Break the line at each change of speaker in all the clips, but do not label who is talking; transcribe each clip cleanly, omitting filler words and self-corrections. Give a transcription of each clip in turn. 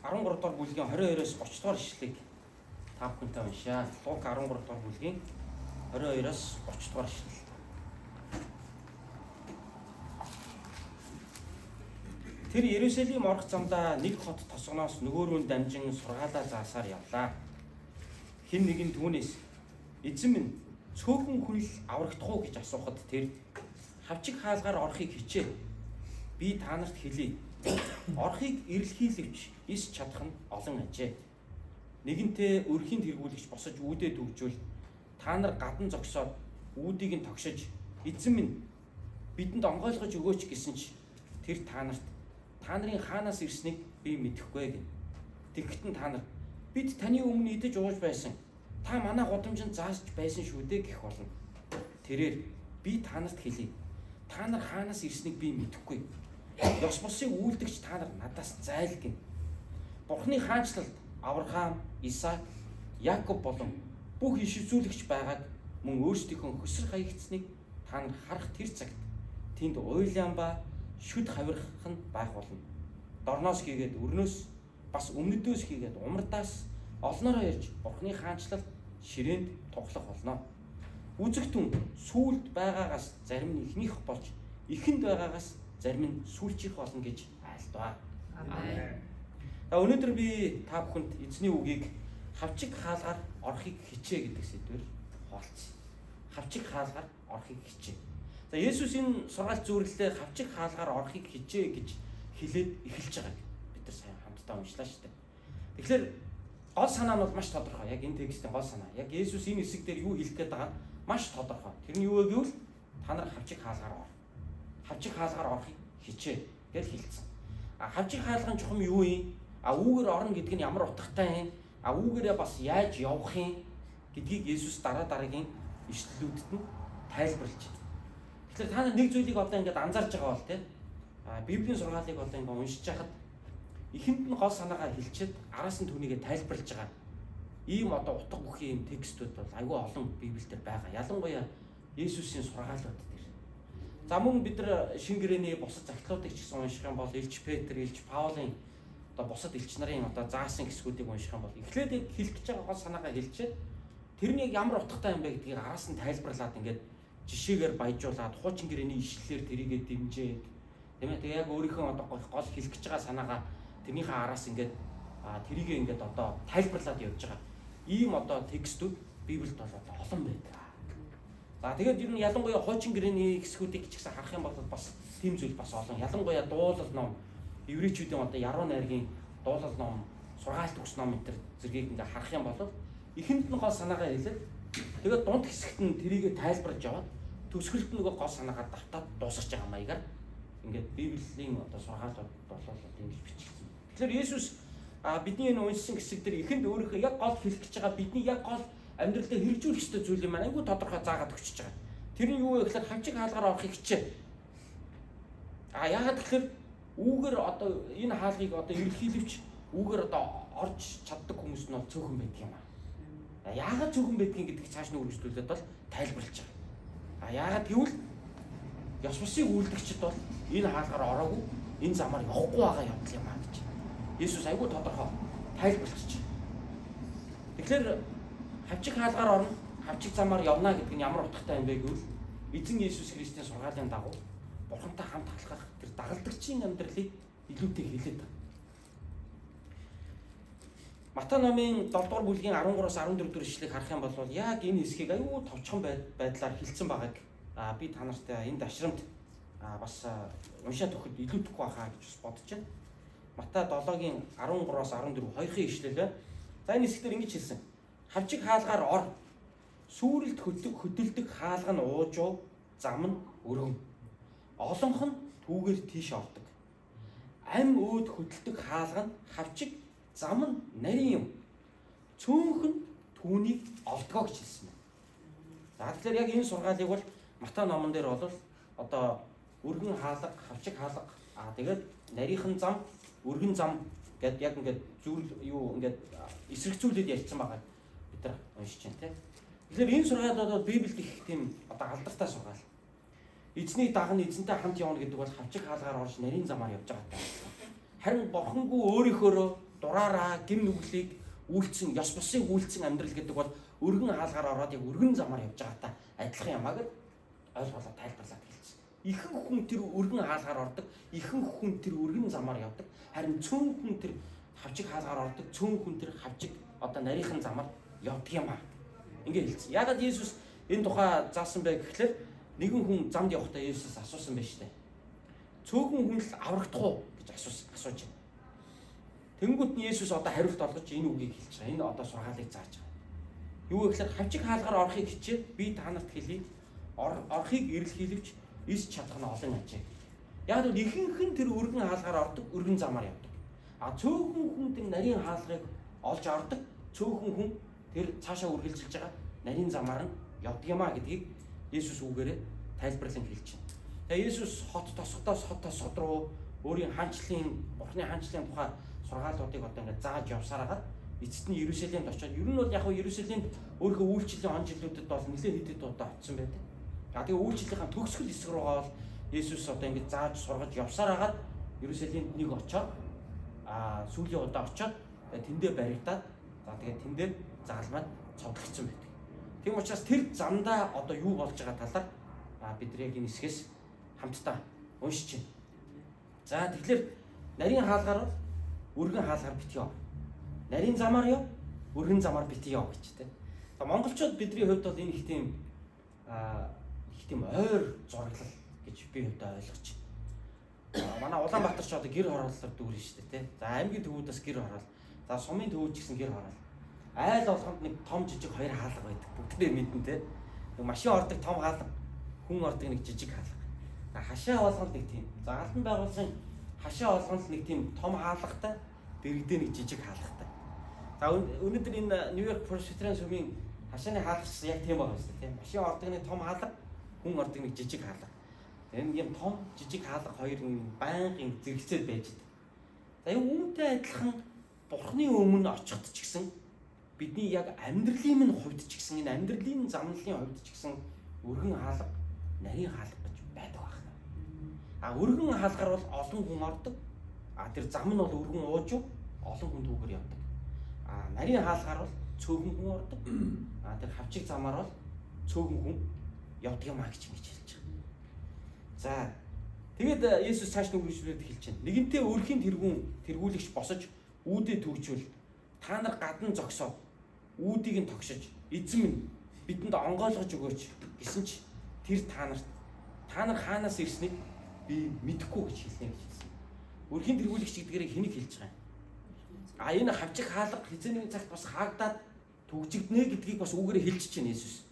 13 дугаар бүлгийн 22-оос 30 дугаар ишлэгийг та бүхэнтэй уншаа. Лук 13 дугаар бүлгийн 22-оос 30 дугаар ишлэл. Тэр Иерусалим орох замдаа нэг хот тосгоноос нөгөө рүү дамжин сургаалаа заасаар явлаа. Хэн нэгэн түүнээс "Эзэн минь, цөөхөн хүн л аврагдах уу?" гэж асуухад тэр "Хавчиг хаалгаар орохыг хичээ. Би та нарт хэлье. Орохыг эрэлхийлэвч эс чадах нь олон ажээ. Нэгэнтээ өрхийн тэргүүлэгч босож үүдээ түгжүүл та нар гадна зогсоод үүдийг нь тогшиж "Эзэн минь, бидэнд онгойлгож өгөөч" гэсэн ч тэр та нарт "Та нарын хаанаас ирснийг би мэдэхгүй" гэнэ. Тэгэхэд нь та нар "Бид таны өмнө идэж ууж байсан. Та манай гудамжинд заасч байсан шүү дээ" гэх болно. Тэрээр "Би та нарт хэлье. Та нар хаанаас ирснийг би мэдэхгүй. Ёс бусыг үйлдэгч та нар надаас зайл" гэнэ. Бурхны хаанчлалд Авраам, Исаак, Якоб болон бүх иш үзүүлэгч байгааг мөн өөрсдийнхөө хөсөр хаягдсныг та нар харах тэр цагт тэнд уйлан ба шүд хавирах нь байх болно. Дорноос хийгээд өрнөөс, бас өмнөдөөс хийгээд умардаас олноороо ирж Бурхны хаанчлалд ширээнд тухлах болно. Үзэгтэн сүүлд байгаагаас зарим нь эхнийх болж, эхэнд байгаагаас зарим нь сүүлчийнх болно гэж айлдваа.
Амен.
За, өнөөдөр би та бүхэнд эзний үгийг хавчиг хаалгаар орохыг хичээ гэдэг сэдвээр хуваалцъя. Хавчиг хаалгаар орохыг хичээ. За, Есүс энэ сургаалт зөвөрлөлөө хавчиг хаалгаар орохыг хичээ гэж хэлээд эхэлж байгааг бид нар сайн хамтдаа уншлаа шүү дээ. Тэгэхээр гол санаа нь бол маш тодорхой. Яг энэ текстийн гол санаа. Яг Есүс энэ хэсэг дээр юу хэлэх гээд байгаа нь маш тодорхой. Тэр нь юу вэ гэвэл та нар хавчиг хаалгаар ор. Хавчиг хаалгаар орохыг хичээ гэж хэлсэн. А хавчиг хаалган чухам юу юм? А үүгээр орно гэдэг нь ямар утгатай юм? А үүгээрээ бас яаж явах юм гэдгийг Есүс дараа дараагийн ишлэлүүдэд нь тайлбарлаж байна. Тэгэхээр та нар нэг зүйлийг одоо ингээд анзаарч байгаа бол тийм а Библийн сургаалыг одоо ингээд уншиж байхад эхэнд нь гол санаагаа хэлчихэд араас нь түүнийгээ тайлбарлаж байгаа ийм одоо утга бүхий ийм текстүүд бол айгүй олон Библиэлд байгаа. Ялангуяа Есүсийн сургаалууд дээр. За, мөн бид нар шинэ гэрээний бусад захидлуудыг ч гэсэн унших юм бол Элч Петр, Элч Паулийн одоо бусад элч нарын одоо заасан хэсгүүдийг унших юм бол эхлээд яг хэлэх гэж байгаа гол санаагаа хэлчихэд тэрний яг ямар утгатай юм бэ гэдгийг араас нь тайлбарлаад ингээд жишээгээр баяжуулаад хуучин гэрээний ишлэлээр тэрийгэ дэмжиж, тийм ээ, тэгээ яг өөрийнхөө одоо гол хэлэх гэж байгаа санаагаа тэрнийхээ араас ингээд тэрийгэ ингээд одоо тайлбарлаад явж байгаа ийм одоо текстүүд Библиэд бол одоо олон байдаг. За, тэгээд ер нь ялангуяа хуучин гэрээний хэсгүүдийг ч гэсэн харах юм бол бас тийм зүйл бас олон. Ялангуяа дуулал ном, еврейчүүдийн одоо яруу найргийн дуулал ном, сургаалт өгс ном энэ төр зэргийг ингээ харах юм бол эхэнд нь гол санаагаа хэлээд тэгээд дунд хэсэгт нь тэрийгэ тайлбарлаж яваад төгсгөлд нөгөө гол санаагаа давтаад дуусгаж байгаа маягаар ингээд Библийн одоо сургаалууд бол ингэж бичигдсэн. Тэгэхээр Есүс бидний энэ уншсан хэсэг дээр эхэнд өөрийнхөө яг гол хэлэх гэж байгаа бидний яг гол амьдралдаа хэрэгжүүлэх ёстой зүйлийг маань айгүй тодорхой заагаад өгчөж байгаа. Тэр нь юу вэ гэхээр хавчиг хаалгаар орохыг хичээ. А яагаад гэхээр үүгээр одоо энэ хаалгыг одоо эрэлхийлэвч үүгээр одоо орж чаддаг хүмүүс нь бол цөөхөн байдаг юм аа. Яагаад цөөхөн байдгийг гэдгийг цааш нь үргэлжлүүлээд бол тайлбарлаж байгаа. А яагаад гэвэл ёс бусыг үйлдэгчд бол энэ хаалгаар ороогүй, энэ замаар явахгүй байгаа явдал юм аа гэж. Есүс айгүй тодорхой тайлбарлаж байна. Тэгэхээр хавчиг хаалгаар орно, хавчиг замаар явна гэдэг нь ямар утгатай юм бэ гэвэл эзэн Есүс Христийн сургаалын дагуу Бурхантай хамт алхах тэр дагалдагчийн амьдралыг илүүтэй хэлээд байна. Матай номын 7 дугаар бүлгийн 13-аас 14 дугаар ишлэгийг харах юм бол яг энэ хэсгийг аюу товчхон байдлаар хэлсэн байгааг би та нартай энэ дашрамт бас уншаад өгөхөд илүүтэхгүй байхаа гэж бас бодож байна. Матай 7-гийн 13-аас 14 хоёрын ишлэл байна. За, энэ хэсгээр ингэж хэлсэн. Хавчиг хаалгаар ор. Сүүрэлт хөдөлдөг хаалга нь уужуу, зам нь өргөн. Олонх нь түүгээр тийш ордог. Ам өөд хөдөлдөг хаалга нь хавчиг, зам нь нарийн юм. Цөөнх нь түүнийг олдгоо гэж хэлсэн байна. За, тэгэхээр яг энэ сургаалыг бол Матай номон дээр бол одоо өргөн хаалга, хавчиг хаалга, тэгээд нарийнхан зам, өргөн зам гэд яг ингээд зүйл юу ингээд эсрэгцүүлээд ярьсан байгаа бид нар уншиж байна тийм. Тэгэхээр энэ сургаал бол Библиэд их тийм одоо алдартай сургаал. Эзнийг дагна, эзэнтэй хамт явна гэдэг бол хавчиг хаалгаар орж нарийн замаар явж байгаатай. Харин бурхангүй өөрийнхөөрөө дураараа гим нүглийг үйлцэн, ёс бусыг үйлцэн амьдрал гэдэг бол өргөн хаалгаар ороод яг өргөн замаар явж байгаатай адилхан юм а гэд ойлголоо тайлбарлаад хэлсэн. Ихэнх хүн тэр өргөн хаалгаар ордог, ихэнх хүн тэр өргөн замаар явдаг. Харин цөөн хүн тэр хавчиг хаалгаар ордог, цөөн хүн тэр хавчиг одоо нарийнхан замаар явдаг юм а. Ингээ хэлсэн. Яагаад Есүс энэ тухай заасан бэ гэхлээр нэгэн хүн замд явахдаа Есүсээс асуусан байж тээ. Цөөхөн хүн л аврагдах уу гэж асууж байна. Тэнгүүт нь Есүс одоо хариулт олгож энэ үгийг хэлж байгаа. Энэ одоо сургаалыг зааж байгаа. Юу гэхээр хавчиг хаалгаар орохыг хичээ, би та нарт хэлье. Орохыг эрэлхийлвч эс чадах нь олон ажээ. Яг л ихэнх нь тэр өргөн хаалгаар ордог, өргөн замаар явдаг. А цөөхөн хүн тэр нарийн хаалгыг олж ордог, цөөхөн хүн тэр цаашаа үргэлжилж байгаа нарийн замаар нь явдаг юм а гэдгийг Есүс үгээрээ тайлбарлан хэлж байна. Тэгээ Есүс хот тосгодоос хот тосгод руу өөрийн хаанчлалын, Бурхны хаанчлалын тухай сургаалуудыг одоо ингээд зааж явсаар хагаад эцэст нь Иерусалимд очиод ер нь бол яг нь Иерусалимд өөрийнхөө үйлчлэлийн он жилүүдэд бол нэлээд хэд хэд удаа очисон байдаг. А тэгээ үйлчлэлийнхаа төгсгөл хэсэг рүүгээ бол Есүс одоо ингээд зааж сургаж явсаар хагаад Иерусалимд нэг очиод сүүлийн удаа очиод тэндээ баригдаад за тэгээ тэндээ загалмаад цовдлогдсон байдаг. Тийм учраас тэр замдаа одоо юу болж байгаа талаар бид нар яг энэ хэсгээс хамтдаа уншиж байна. За тэгэхээр нарийн хаалгаар бол өргөн хаалгаар битгий яв. Нарийн замаар яв, өргөн замаар битгий яв гэж тэ. За монголчууд бидний хувьд бол энэ их тийм их тийм ойр зураглал гэж би хувьдаа ойлгож байна. Манай Улаанбаатар ч одоо гэр хорооллоор дүүрэн шүү дээ тэ. За аймгийн төвүүд бас гэр хороол. За сумын төвүүд ч гэсэн гэр хороол. Айл болгонд нэг том жижиг хоёр хаалга байдаг. Бүгдээ мэднэ тэ. Нэг машин ордог том хаалга, хүн ордог нэг жижиг хаалга. За хашаа болгонд нэг тийм. За албан байгууллагын хашаа болгонд нэг тийм том хаалгатай, дэрэгдээ нэг жижиг хаалгатай. За өнөөдөр энэ Нью-Йорк Presbyterian сүмийн хашааны хаалгач яг тийм байгаа шүү дээ тийм. Машин ордог нэг том хаалга, хүн ордог нэг жижиг хаалга. Энэ юм том жижиг хаалга хоёр юм байнгын зэрэгцээд байж байгаа. За энэ үүнтэй адилхан Бурхны өмнө очиход ч гэсэн бидний яг амьдралын минь хувьд ч гэсэн энэ амьдралын замналын хувьд ч гэсэн өргөн хаалга, нарийн хаалга гэж байдаг байна. А өргөн хаалгаар бол олон хүн ордог. А тэр зам нь бол өргөн уужуу олон хүн түүгээр явдаг. А нарийн хаалгаар бол цөөхөн хүн ордог. А тэр хавчиг замаар бол цөөхөн хүн явдаг юм а гэж ингэж хэлж байгаа. За тэгээд Есүс цааш нь үргэлжлүүлээд хэлж байна. Нэгэнтээ өрхийн тэргүүлэгч босож үүдээ түгжвэл та нар гадна зогсоод үүдийг нь тогшиж эзэн минь бидэнд онгойлгож өгөөч гэсэн ч тэр та нарт та нар хаанаас ирснийг би мэдэхгүй гэж хэлнэ гэж хэлсэн. Өрхийн тэргүүлэгч гэдгээр хэнийг хэлж байгаа юм? А энэ хавчиг хаалга хэзээ нэгэн цагт бас хаагдаад түгжигднэ гэдгийг бас үүгээрээ хэлж чинь Есүс.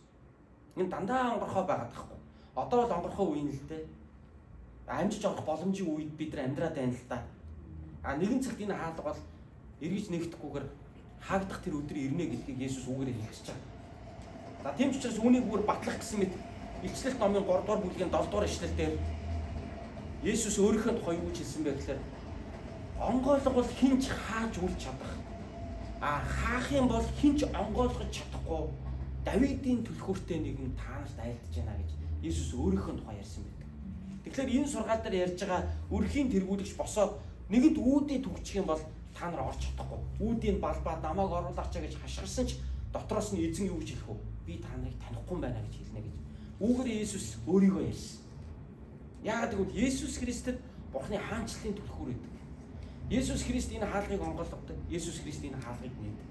Энэ дандаа онгорхоо байгаад байхгүй. Одоо бол онгорхоо үе нь л дээ. Амжиж орох боломжийн үед бид нар амьдраад байна л да. А нэгэн цагт энэ хаалга бол эргэж нэгдэхгүйгээр хаагдах тэр өдөр ирнэ гэдгийг Есүс үүгээрээ хэлж байгаа. За тийм ч учраас үүнийг бүр батлах гэсэн мэт Илчлэлт номын 3 дугаар бүлгийн 7 дугаар ишлэл дээр Есүс өөрийнхөө тухай юу гэж хэлсэн бэ гэхээр онгойлго бол хэн ч хааж үл чадах. А хаах юм бол хэн ч онгойлгож чадахгүй Давидын түлхүүртэй нэгэн та нарт айлдаж байна гэж Есүс өөрийнхөө тухай ярьсан байдаг. Тэгэхээр энэ сургаал дээр ярьж байгаа өрхийн тэргүүлэгч босоод нэгэнд үүдээ түгчих юм бол та нар орж чадахгүй. Үүдийг балбаа намайг оруулаач гэж хашгирсан ч дотроос нь эзэн юу гэж хэлэх вэ? Би та нарыг танихгүй юм байна гэж хэлнэ гэж. Үүгээр Есүс өөрийгөө ярьсан. Яагаад гэвэл Есүс Христэд Бурхны хаанчлалын түлхүүр байдаг. Есүс Христ энэ хаалгыг онгойлгодог. Есүс Христ энэ хаалгыг нээдэг.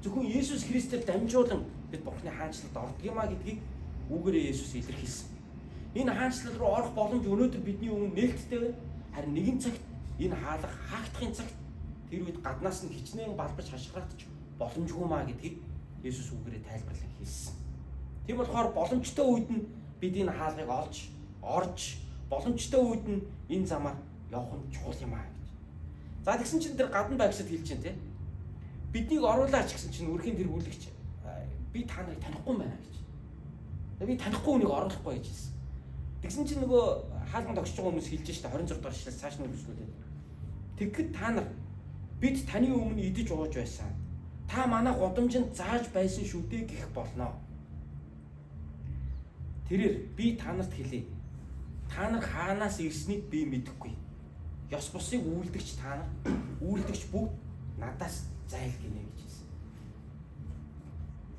Зөвхөн Есүс Христээр дамжуулан бид Бурхны хаанчлалд ордог юм а гэдгийг үүгээрээ Есүс илэрхийлсэн. Энэ хаанчлал руу орох боломж өнөөдөр бидний өмнө нээлттэй байна. Харин нэгэн цагт энэ хаалга хаагдахын цагт тэр үед гаднаас нь хичнээн балбаж хашгираадч боломжгүй маа гэдгийг Есүс үүгээрээ тайлбарлан хэлсэн. Тийм болохоор боломжтой үед нь бид энэ хаалгыг олж орж боломжтой үед нь энэ замаар явах нь чухал юм аа гэж. За тэгсэн чинь тэр гадна байгсад хэлж чинь те. Биднийг оруулаач гэсэн чинь өрхийн тэргүүлэгч би та нарыг танихгүй байна гэж. Би танихгүй хүнийг оруулахгүй гэж хэлсэн. Тэгсэн чинь нөгөө хаалганд огсож байгаа хүмүүс хэлж штэ 26 дугаар ишлэл цааш нь үргэлжлүүлээд. Тэгэхэд та нар бид таны өмнө идэж ууж байсан. Та манай гудамжинд зааж байсан шүү дээ гэх болно. Тэрээр би та нарт хэлье. Та нар хаанаас ирснийг би мэдэхгүй. Ёс бусыг үйлдэгч та нар үйлдэгч бүгд надаас зайл гинэ гэж хэлсэн.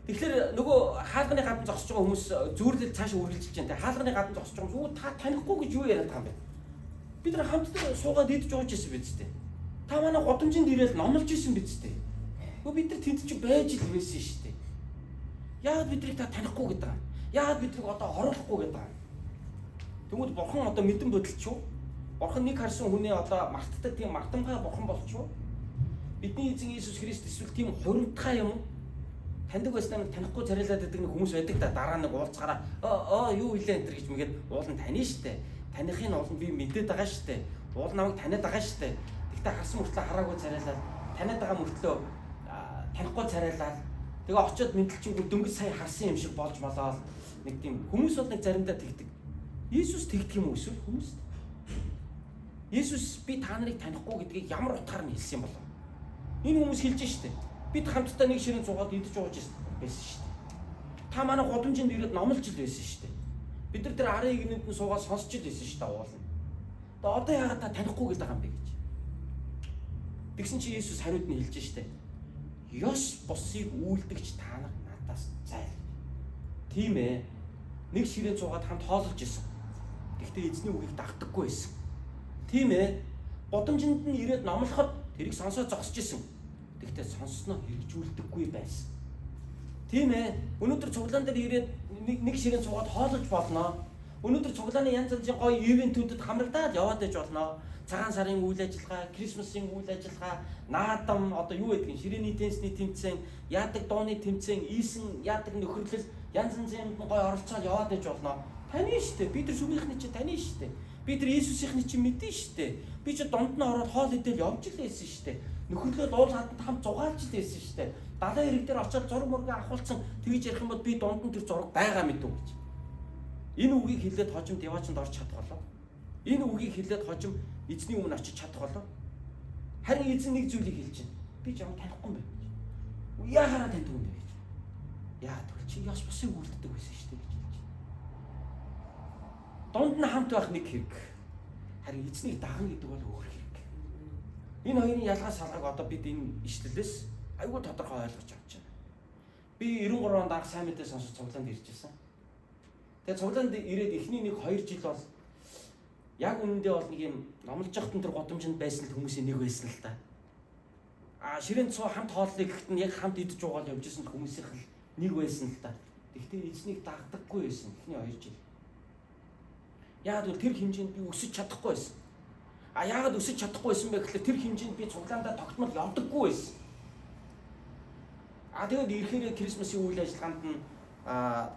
Тэгэхээр нөгөө хаалганы гадна зогсож байгаа хүмүүс зүүрлэл цааш үргэлжилж байна. Хаалганы гадна зогсож байгаа хүмүүс та танихгүй гэж юу яриад байгаа юм бэ? Бид нар хамтдаа суугаад идэж ууж ирсэн биз дээ. Та манай гудамжинд ирээл номлож ирсэн биз дээ. Гэхдээ бид нар тэнд чинь байж л байсан шүү дээ. Яагаад биднийг та танихгүй гэдэг юм? Яагаад биднийг одоо оруулахгүй гэдэг юм? Тэгмүүд бурхан одоо мэдэн бодолч юу? Бурхан нэг харсан хүнээ одоо мартдаг тийм мартамгай бурхан болчих уу? Бидний эзэн Иесус Христ эсвэл тийм хуримтгай юм уу? Таньдаг байснаа нэг танихгүй царайлаад байдаг нэг хүмүүс байдаг да, дараа нэг уулзгаараа аа юу илээ энэ төр гэж мэгээд уул нь тань штэ. Таныхын уул нь би мэдээд байгаа штэ. Уул намайг таниад байгаа штэ. Тэгтээ харсан мөртлөө хараагүй царайлаад, таниад байгаа мөртлөө танихгүй царайлаад, тэгээ очиод мэдлчингүү дөнгөж сая харсан юм шиг болж молоол нэг тийм хүмүүс бол нэг заримдаа тэгдэг. Иесус тэгдэг юм уу эсвэл хүмүүст? Иесус би та нарыг танихгүй гэдгийг ямар утгаар нь хэлсэн юм болов? Энэ хүмүүс хэлж штэ. Бид хамтдаа нэг ширээн цугаад идэж ууж байсан шүү дээ. Та манай гудамжинд ирээд номлож л байсан шүү дээ. Бид нар тэр арын игнэнд нь суугаад сонсч л байсан шүү дээ уулна. Тэгээ одоо яагаад та танихгүй гэдэг байгаа юм бэ гэж. Тэгсэн чи Иесус хариуд нь хэлж штэ. Ёс бусыг үйлдэгч та нар надаас зайл. Тийм ээ. Нэг ширээн цугаад хамт хоололж исэн. Гэхдээ эзний үгийг дагдаггүй байсан. Тийм ээ. Гудамжинд нь ирээд номлоход тэрийг сонсоо зогсож исэн. Гэхдээ сонссноо хэрэгжүүлдэггүй байсан. Тийм ээ. Өнөөдөр цуглаан дээр ирээд нэг ширээн цугаад хоололж болно. Өнөөдөр цуглааны янз янзын гоё ивентүүдэд хамрагдаад яваад иж болно. Цагаан сарын үйл ажиллагаа, Крисмсийн үйл ажиллагаа, наадам одоо юу гэдгийг ширээний теннисний тэмцээн, яадаг дууны тэмцээн, ийсэн яадаг нөхөрлөл янз янзын юмд гоё оролцоод яваад иж болно. Таны штэ. Бид нар сүмийнхний чинь таны штэ. Бид нар Иесусийнхний чинь мэдэн штэ. Би чи дунд нь ороод хоол идэл явж л байсан штэ. Нөхөрлөө уул хатанд хамт зугаалж л байсан штэ. Далайн хэрэг дээр очиод зураг мөргөө авахулсан тэгж ярих юм бол би дунд нь тэр зураг байгаа мэдв гэж. Энэ үгийг хэлээд хожим деваачнд орж чадах болов. Энэ үгийг хэлээд хожим эзний өмнө очиж чадах болов. Харин эзэн нэг зүйлийг хэлж байна. Би жам танихгүй юм байна гэж. Яахаараа таньдаг юм бэ гэж. Яа тэгвэл чи ёс бусыг үлддэг байсан шүү дээ гэж хэлж байна. Дунд нь хамт байх нэг хэрэг. Харин эзнийг даган гэдэг бол өөр хэрэг. Энэ хоёрын ялгаа салгааг одоо бид энэ ишлэлээс айгүй тодорхой ойлгож авч байна. Би 93 онд анх сайн мэдээ сонсож цуглаанд ирж байсан. Тэгээ цуглаанд ирээд эхний нэг 2 жил бол яг үнэндээ бол нэг юм номлож явахтан тэр гудамжинд байсан л хүмүүсийн нэг байсан л та. А ширээн цуу хамт хооллыг гэхэд нь яг хамт идэж уугаал явж исэн хүмүүсийнх л нэг байсан л та. Тэгэхдээ эзнийг дагдаггүй байсан эхний 2 жил. Яагаад гэвэл тэр хэмжээнд би өсөж чадахгүй байсан. А яагаад өсөж чадахгүй байсан бэ гэхлээр тэр хэмжээнд би цуглаандаа тогтмол явдаггүй байсан. А тэгээд ирэхээрээ Крисмсийн үйл ажиллагаанд нь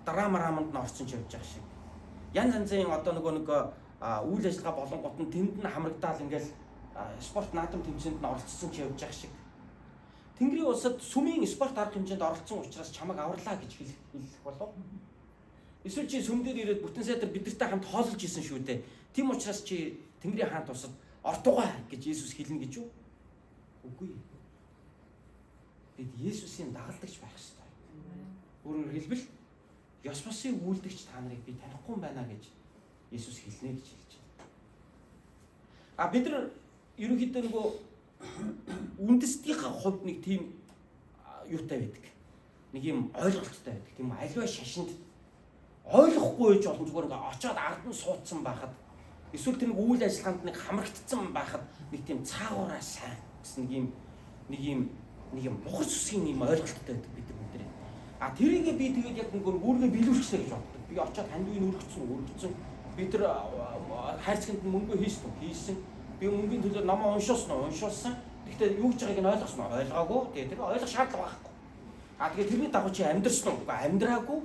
драма раманд нь орсон ч явж байгаа шиг. Янз янзын одоо нөгөө нэг үйл ажиллагаа болонгот нь тэнд нь хамрагдаал ингээл спорт наадам тэмцээнд нь оролцсон ч явж байгаа шиг. Тэнгэрийн улсад сүмийн спорт арга хэмжээнд оролцсон учраас чамайг аварлаа гэж хэлэх болов. Эсвэл чи сүм дээр ирээд бүтэн сайтар бидэртэй хамт хоололж исэн шүү дээ. Тийм учраас чи Тэнгэрийн хаант улсад ортугай гэж Иесус хэлнэ гэж юу? Үгүй. Бид Иесусийн дагалдагч байх ёстой. Өөрөөр хэлбэл ёс бусыг үйлдэгч та нарыг би танихгүй юм байна гэж Иесус хэлнэ гэж хэлж байна. А бид нар ерөнхийдөө нөгөө үндэстнийхээ хувьд нэг тийм юутай байдаг. Нэг юм ойлголттой байдаг. Тийм аливаа шашинд ойлгохгүй байж олон зүгээр ингээ очиод ард нь суудсан байхад эсвэл тэр нэг үйл ажиллагаанд нэг хамрагдсан байхад нэг тийм цаагаараа сайн гэсэн нэг юм мухар сүсгийн юм ойлголттой байдаг бид нар. А тэрийгээ би тэгээд яг нэг үүргээ биелүүлчихлээ гэж боддог. Би очиод хандвыг өргөцсөн. Би тэр хайрцагт мөнгө хийсэн үү? Хийсэн. Би мөнгөний төлөө номоо уншуулсан уу? Уншуулсан. Гэхдээ юу гэж байгааг нь ойлгосон уу? Ойлгоогүй. Тэгээд тэр ойлгох шаардлага байхгүй. А тэгээд тэрний дагуу чи амьдрсан уу? Үгүй амьдраагүй.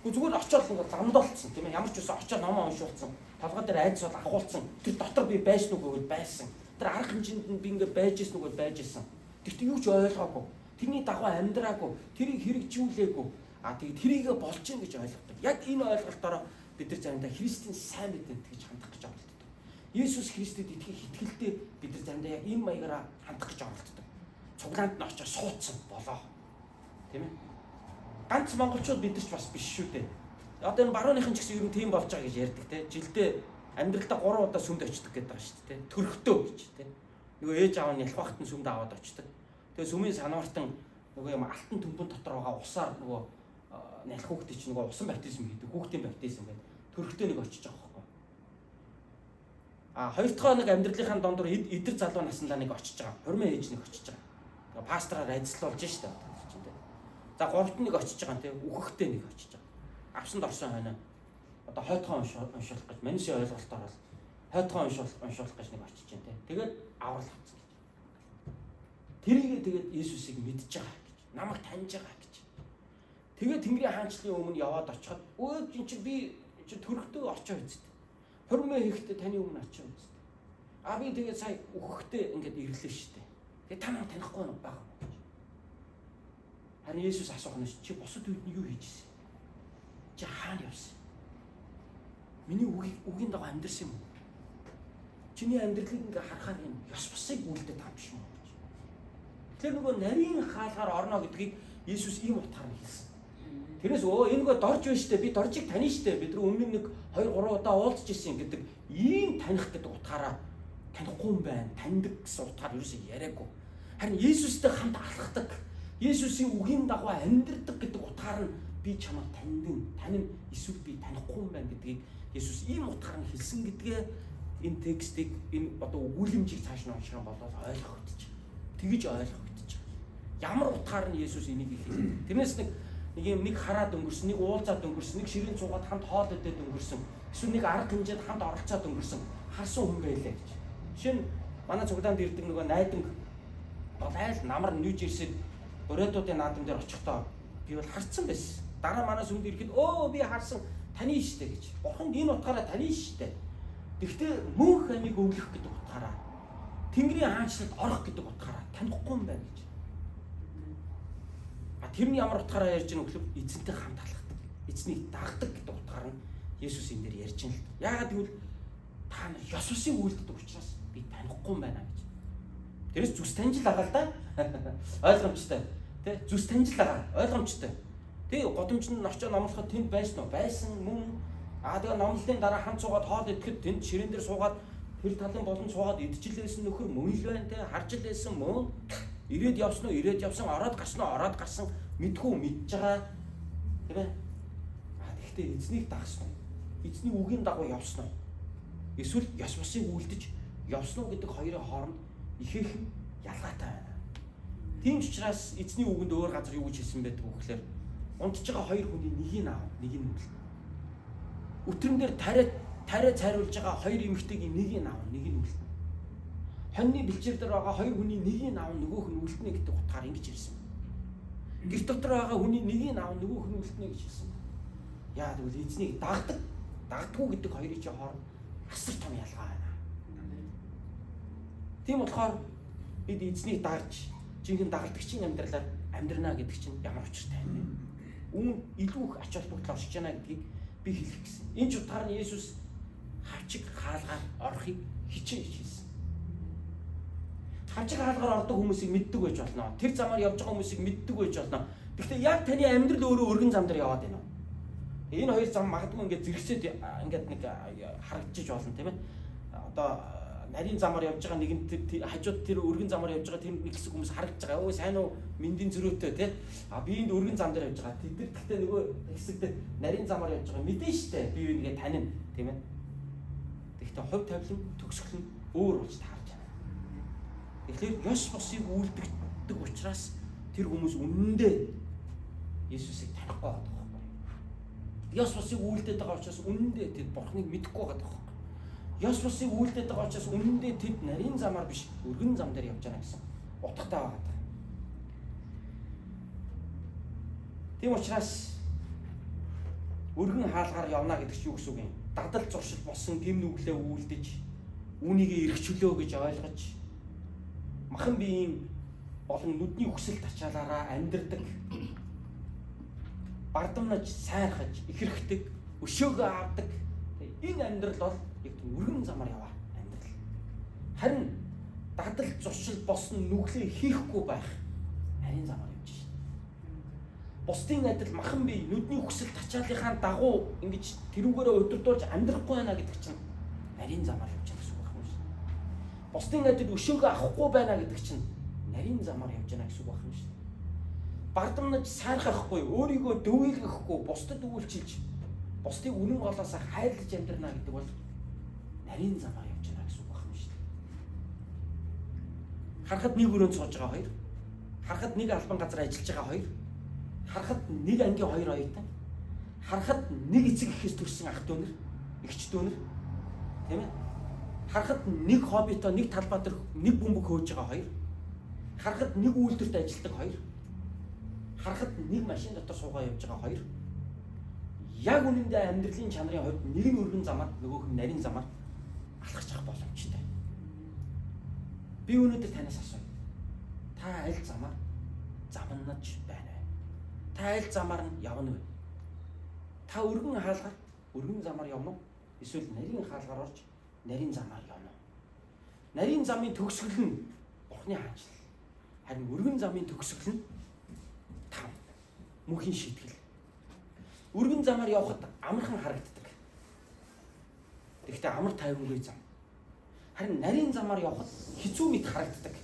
Гэхдээ зүгээр очиод ингээд ламдуулсан тийм ээ. Ямар ч үсэн очиод номоо уншуулсан. Толгой дээр айдас бол ахуулсан. Тэр дотор би байсан уу гэвэл байсан. Тэр арга хэмжээнд нь би ингээд байж исэн үү гэвэл байж исэн. Тэгтээ юу ч ойлгоогүй. Тэрний дагуу амьдраагүй. Тэрийг хэрэгжүүлээгүй. А тэгээд тэрийгэ болж гин гэж ойлгодог. Яг энэ ойлголтоороо бид нар заримдаа Христийн сайн мэдээнд тэгж хандах гэж оролддог. Есүс Христэд итгэх итгэлтэй бид нар заримдаа яг энэ маягаараа хандах гэж оролддог. Цуглаанд нь очиж суудсан болоо. Тийм ээ? Ганц монголчууд бид нар ч бас биш шүү дээ. Одоо энэ барууныхан ч гэсэн ер нь тийм болж байгаа гэж ярьдаг те. Жилдээ амьдралдаа 3 удаа сүмд очдөг гэдэг байгаа шүү дээ. Төрхтөө гэж те. Нөгөө ээж аав нь ялах байхад нь сүмд аваад очдөг. Тэгээ сүмийн санвартан нөгөө юм алтан төмпөн дотор байгаа усаар нөгөө налих хүүхдээ чинь нөгөө усан баптизм хийдэг. Хүүхдийн баптизм гэдэг. Төрхтөө нэг очиж байгаа байхгүй. А хоёр дахь нэг амьдралынхаа дондор эдэр залуу насандаа нэг очиж байгаа. Хурмын ээж нэг очиж байгаа. Тэгээ пастораар ажиллуулж штэ. За гуравт нэг очиж байгаа тийм үхэхтэй нэг очиж байгаа. Авсанд орсон хойно одоо хойтгон уншуулах гэж манишийн ойлголтоор бол хойтгон уншуулах гэж нэг очиж байна тийм. Тэгээд аврал авсан гэж. Тэрийгээ тэгээд Есүсийг мэдж байгаа гэж. Намайг таньж байгаа гэж. Тэгээд Тэнгэрийн хаанчлалын өмнө яваад очиход өө эн чинь би чи төрхтөө очоо үст. Хурмын хийхдээ таны өмнө очоо үст. А би тэгээд сая үхэхтэй ингээд ирлээ штэ. Тэгээд та намайг танихгүй байгаа юм гэж. Харин Есүс асуух нь чи бусад үед нь юу хийж ирсэн? Чи хаана явсан? Миний үгийн дагуу амьдрсан юм уу? Чиний амьдралыг ингээ харахаар юм ёс бусыг үлдээд байгаа юм биш үү гэж. Тэгэхээр нөгөө нарийн хаалгаар орно гэдгийг Есүс ийм утгаар нь хэлсэн. Тэрнээс өө энэ нөгөө дорж байна штэ, би доржийг таних штэ, бид нар өмнө нэг 2 3 удаа уулзч ирсэн гэдэг ийм таних гэдэг утгаараа танихгүй юм байна, таньдаг гэсэн утгаар ерөөсөө яриаггүй. Харин Есүстэй хамт алхдаг, Есүсийн үгийн дагуу амьдрдаг гэдэг утгаар нь би чамайг таньдаг, танин эсвэл би танихгүй юм байна гэдгийг Есүс ийм утгаар нь хэлсэн гэдгээ энэ текстийг энэ одоо өгүүлэмжийг цааш нь унших юм бол ойлгогдож. Тэгэж ойлгогдож. Ямар утгаар нь Есүс энийг хэлээ. Тэрнээс нэг юм нэг хараад өнгөрсөн, нэг уулзаад өнгөрсөн, нэг ширээн цуугаад хамт хоол идээд өнгөрсөн, эсвэл нэг арга хэмжээд хамт оролцоод өнгөрсөн харсан хүн байлаа гэж. Жишээ нь манай цуглаанд ирдэг нөгөө найданг бол айл намар Нью Жерсид Бородуудын наадам дээр очихдоо би бол харцсан байсан. Дараа манай сүмд ирэхэд өө би харсан таны штэ гэж. Бурхан энэ утгаараа таны штэ. Тэгвэл мөнх амийг өвлөх гэдэг утгаараа Тэнгэрийн хаанчлалд орох гэдэг утгаараа танихгүй юм байна гэж. А тэр нь ямар утгаараа ярьж байгаа вэ гэхээр эзэнтэй хамт алхдаг. Эзнийг дагдаг гэдэг утгаар нь Есүс энэ дээр ярьж байна л. Яагаад гэвэл та нар ёс усыг үйлддэг учраас би танихгүй юм байна гэж. Тэрээс зүс таньж л байгаа л да. Ойлгомжтой. Тэ? Зүс таньж л байгаа. Ойлгомжтой. Тэг годомжинд очоо номлоход тэнд байсан уу? Байсан мөн. Аа тэгээ номлолын дараа хамт суугаад хоол идэхэд тэнд ширээн дээр суугаад тэр талын болон суугаад идчихлээсэн нөхөр мөн л байна те. Харж л байсан мөн. Ирээд явсан уу? Ирээд явсан. Ороод гарсан уу? Ороод гарсан. Мэдхүү мэдж байгаа. Тийм ээ. Аа тэгвэл эзнийг дагсан уу? Эзний үгийн дагуу явсан уу? Эсвэл ёс бусыг үлдэж явсан уу гэдэг хоёрын хооронд ихээхэн ялгаатай байна. Тийм ч учраас эзний үгэнд өөр газар юу гэж хэлсэн байдаг вэ гэхээр унтж байгаа хоёр хүний нэгийг аав, нэгийг үлдэнэ. Өтрөн дээр тариа цайруулж байгаа хоёр эмэгтэйгийн нэгийг аав, нэгийг үлдэнэ. Хоньны бэлчээр дээр байгаа хоёр хүний нэгийг аав, нөгөөх нь үлдэнэ гэдэг утгаар ингэж хэлсэн. Гэр дотор байгаа хүний нэгийг аав, нөгөөх нь үлдэнэ гэж хэлсэн. Яа гэвэл эзнийг дагдаг, дагдгүй гэдэг хоёрын чинь хооронд асар том ялгаа байна. Тийм болохоор бид эзнийг дагж, жинхэнэ дагалдагчийн амьдралаар амьдрна гэдэг чинь ямар учиртай юм бэ? Үүн илүү их ач холбогдол оршиж байна гэдгийг би хэлэх гэсэн. Энэ ч утгаар нь Есүс хавчиг хаалгаар орохыг хичээн гэж хэлсэн. Хавчиг хаалгаар ордог хүмүүсийг мэддэг байж болно. Тэр замаар явж байгаа хүмүүсийг мэддэг байж болно. Гэхдээ яг таны амьдрал өөрөө өргөн зам дээр яваад байна уу? Энэ хоёр зам магадгүй ингээд зэрэгцээд ингээд нэг харагдчих болно тийм ээ. Одоо нарийн замаар явж байгаа нэгэнт хажууд тэр өргөн замаар явж байгаа тэр нэг хэсэг хүмүүс харагдаж байгаа. Өө сайн уу мэндийн зөрөөтэй тий. А би энд өргөн зам дээр явж байгаа. Тэд нар гэхдээ нөгөө хэсэгт нарийн замаар явж байгаа мэдэн штэ. Би нэгээ танина тийм ээ. Тэгэхдээ хувь тавилан төгсгөл нь өөр болж таарч байна. Тэгэхээр ёс бусыг үйлдэгдэг учраас тэр хүмүүс үнэндээ Есүсийг танихгүй байгаа байхгүй. Ёс бусыг үйлдээд байгаа учраас үнэндээ тэд Бурхныг мэдэхгүй байгаа байхгүй. Ёс бусыг үйлдээд байгаа учраас үнэндээ тэд нарийн замаар биш өргөн зам дээр явж байгаа гэсэн утгатай байгаа. Тийм учраас өргөн хаалгаар явна гэдэг чинь юу гэсэн үг юм? Дадал зуршил болсон гэм нүглээ үйлдэж үүнийг эргчлөө гэж ойлгож махан биеийн болон нүдний хүсэл тачаалаараа амьдрдаг, бардамнаж сайрхаж ихэрхдэг, өшөөгөө авдаг. Энэ амьдрал бол яг өргөн замаар яваа амьдрал. Харин дадал зуршил болсон нүглээ хийхгүй байх нарийн замаар явж шин. Бусдын адил махан бие нүдний хүсэл тачаалынхаа дагуу ингэж тэрүүгээрээ удирдуулж амьдрахгүй байна гэдэг чинь нарийн замаар явж байгаа гэсэн үг байна. Бусдын адил өшөөгөө авахгүй байна гэдэг чинь нарийн замаар явж байна гэсэн үг байна шүү дээ. Бардамнаж сайрхахгүй, өөрийгөө дөвөөлгөхгүй, бусдад үйлчилж, бусдыг үнэн голоос хайрлаж амьдрна гэдэг бол нарийн замаар явж байна гэсэн үг байна шүү дээ. Харахад нэг өрөөнд сууж байгаа хоёр, харахад нэг албан газар ажиллаж байгаа хоёр, харахад нэг ангийн хоёр оюутан, харахад нэг эцэг эхээс төрсэн ах дүү нар, эгч дүү нар, тийм ээ? Харахад нэг хоббитой, нэг талбай дээр нэг бөмбөг хөөж байгаа хоёр, харахад нэг үйлдвэрт ажилладаг хоёр, харахад нэг машин дотор суугаа явж байгаа хоёр. Яг үнэндээ амьдралын чанарын хувьд нэг нь өргөн замаар, нөгөөх нь нарийн замаар алхаж явах боломжтой. Би өнөөдөр танаас асууя. Та аль замаар замнаж байна вэ? Та аль замаар нь явна вэ? Та өргөн хаалгаар, өргөн замаар явна уу? Эсвэл нарийн хаалгаар орж нарийн замаар явна уу? Нарийн замын төгсгөл нь Бурхны хаанчлал. Харин өргөн замын төгсгөл нь там мөнхийн шийтгэл. Өргөн замаар явхад амархан харагддаг. Тэгэхдээ амар тайвангүй зам. Харин нарийн замаар явхад хэцүү мэт харагддаг.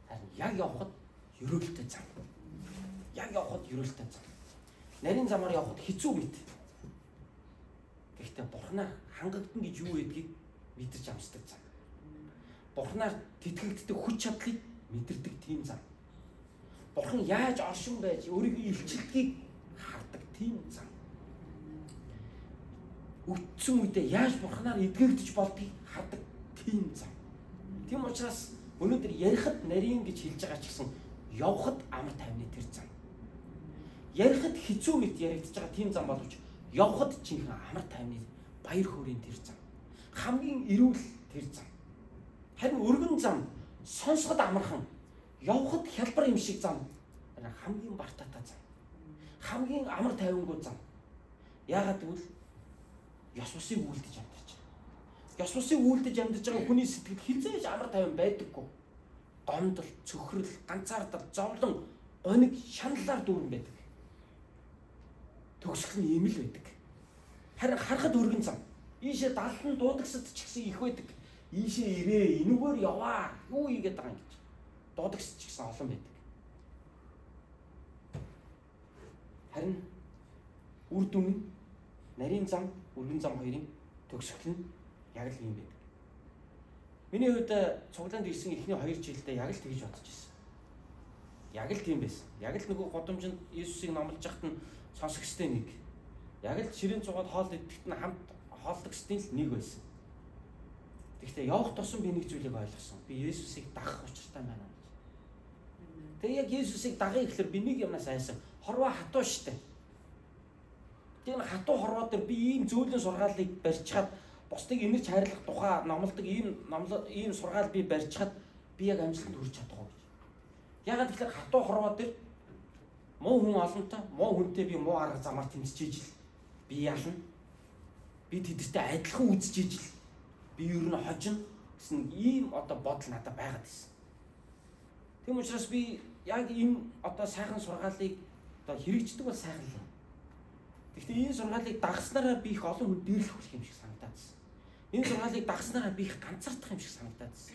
Харин яг явхад ерөөлтэй зам. Яг явхад ерөөлтэй зам. Нарийн замаар явхад хэцүү мэт. Тэгэхдээ Бурханаар хангагдана гэж юу гэдгийг мэдэрч амсдаг зам. Бурханаар тэтгэгддэг хүч чадлыг мэдэрдэг тийм зам. Бурхан яаж оршин байж өөрийгөө илчилдгийг хардаг тийм зам. Үтсэн үедээ яаж Бурханаар эдгэгдэж болдгийг хардаг тийм зам. Тийм учраас өнөөдөр ярихад нарийн гэж хэлж байгаа ч гэсэн явхад амар тайвны тэр зам. Ярихад хэцүү мэт яригдж байгаа тийм зам боловч явхад жинхэнэ амар тайвны баяр хөөрийн тэр зам. Хамгийн эрүүл тэр зам. Харин өргөн зам сонсоход амархан, явхад хялбар юм шиг зам. Харин хамгийн бартаатай зам. Хамгийн амар тайвангүй зам. Яагаад гэвэл ёс бусыг үйлдэж амьдарч байгаа. Ёс бусыг үйлдэж амьдарч байгаа хүний сэтгэл хизээж амар тайван байдаггүй. Гомдол, цөхрөл, ганцаардал, зовлон, гониг, шаналлаар дүүрэн байдаг. Төгсгөл нь ийм л байдаг. Харин харахад өргөн зам. Ийшээ даллан дуудагсад ч гэсэн их байдаг. Ийшээ ирээ, энүүгээр яваа. Юу хийгээд байгаа юм гэж. Дуудагсад ч гэсэн олон байдаг. Харин үр дүн нь нарийн зам, өргөн зам хоёрын төгсгөл нь яг л ийм байдаг. Миний хувьд цуглаанд ирсэн эхний 2 жилдээ яг л тэгж бодож ирсэн. Яг л тийм байсан. Яг л нөгөө годомжинд Иесусыг номлож яхад нь сонсох ёстой нэг. Яг л ширээн цугаад хоол идэхэд нь хамт хооллох ёстой л нэг байсан. Тэгэхдээ явах тусам би нэг зүйлийг ойлгосон. Би Иесусыг дагах учиртай байна гэж. Тэгээ яг Иесусыг дагая гэхлээр би нэг юмнаас айсан. Хорвоо хатуу штэ. Тэгээ энэ хатуу хорвоо дээр би ийм зөөлөн сургаалыг барьчхаад бусдыг инэрч хайрлах тухай номлодог ийм номлоо ийм сургаал би барьчхаад би яг амжилтанд хүрч чадах уу гэж. Ягаад гэхээр хатуу хорвоо дээр муу хүн олонтой, муу хүнтэй би муу арга замаар тэмцэж ижил би ялна. Би тэдэртэй адилхан үзэж ижил би ер нь хожино гэсэн ийм одоо бодол надад байгаад байсан. Тийм учраас би яг энэ одоо сайхан сургаалыг одоо хэрэгждэг бол сайхан л юм. Гэхдээ энэ сургаалыг дагснараа би их олон хүн дээрлэх болох юм шиг санагдаад байсан. Энэ сургаалыг дагснараа би их ганцаардах юм шиг санагдаад байсан.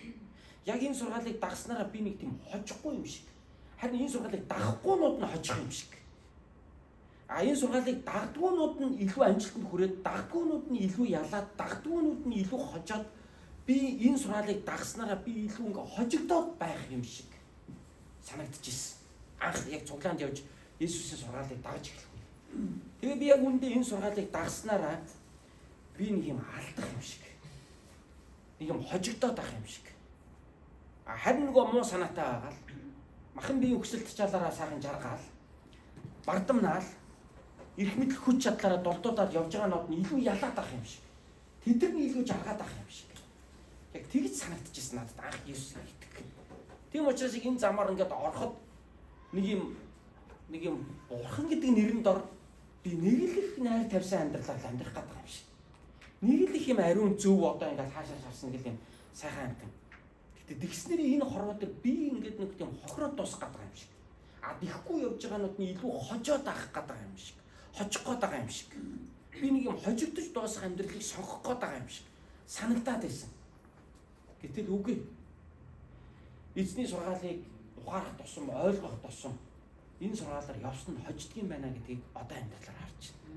Яг энэ сургаалыг дагснараа би нэг тийм хожихгүй юм шиг. Харин энэ сургаалыг дагахгүйнууд нь хожих юм шиг. А энэ сургаалыг дагдгуунууд нь илүү амжилтанд хүрээд, дагдгуунууд нь илүү ялаад, дагдгуунууд нь илүү хожоод би энэ сургаалыг дагснараа би илүү ингээ хожигдоод байх юм шиг санагдчихсэн. Анх яг цуглаанд явж Иесусийн сургаалыг дагаж эхлэх үе. Тэгээ би яг үүндээ энэ сургаалыг дагснараа би нэг юм алдах юм шиг. Нэг юм хожигдоод байх юм шиг. А харин нөгөө муу санаатай байгаа л махан биеийн хүсэл тачаалаараа сайхан жаргаал бардамнаал эрх мэдэл хүч чадлаараа дулдуудаад явж байгаа нод нь илүү ялаад байх юм шиг. Тэд нар нь илүү жаргаад байх юм шиг. Яг тэгж санагдчихсэн надад анх Иесусыг итгэх. Тийм учраас энэ замаар ингээд ороход нэг юм бурхан гэдэг нэрэн дор би нэг л их найр тавьсан амьдралаар амьдрах гэдэг юм шиг. Нэг л их юм ариун зөв одоо ингээд хаашаа шарсан гэл юм сайхан амтан. Гэтэ тэгснээр энэ хорвоо дээр би ингээд нэг тийм хохироод дуусах гэдэг юм шиг. А тэхгүй явж байгаанууд нь илүү хожоод авах гэдэг юм шиг. Хожих гээд байгаа юм шиг. Би нэг юм хожигдож дуусах амьдралыг сонгох гээд байгаа юм шиг санагдаад байсан. Гэтэл үгүй. Эзний сургаалыг ухаарах тусам, ойлгох тусам энэ сургаалаар явсан нь хожигдох юм байна гэдгийг одоо амьдралаар харж байна.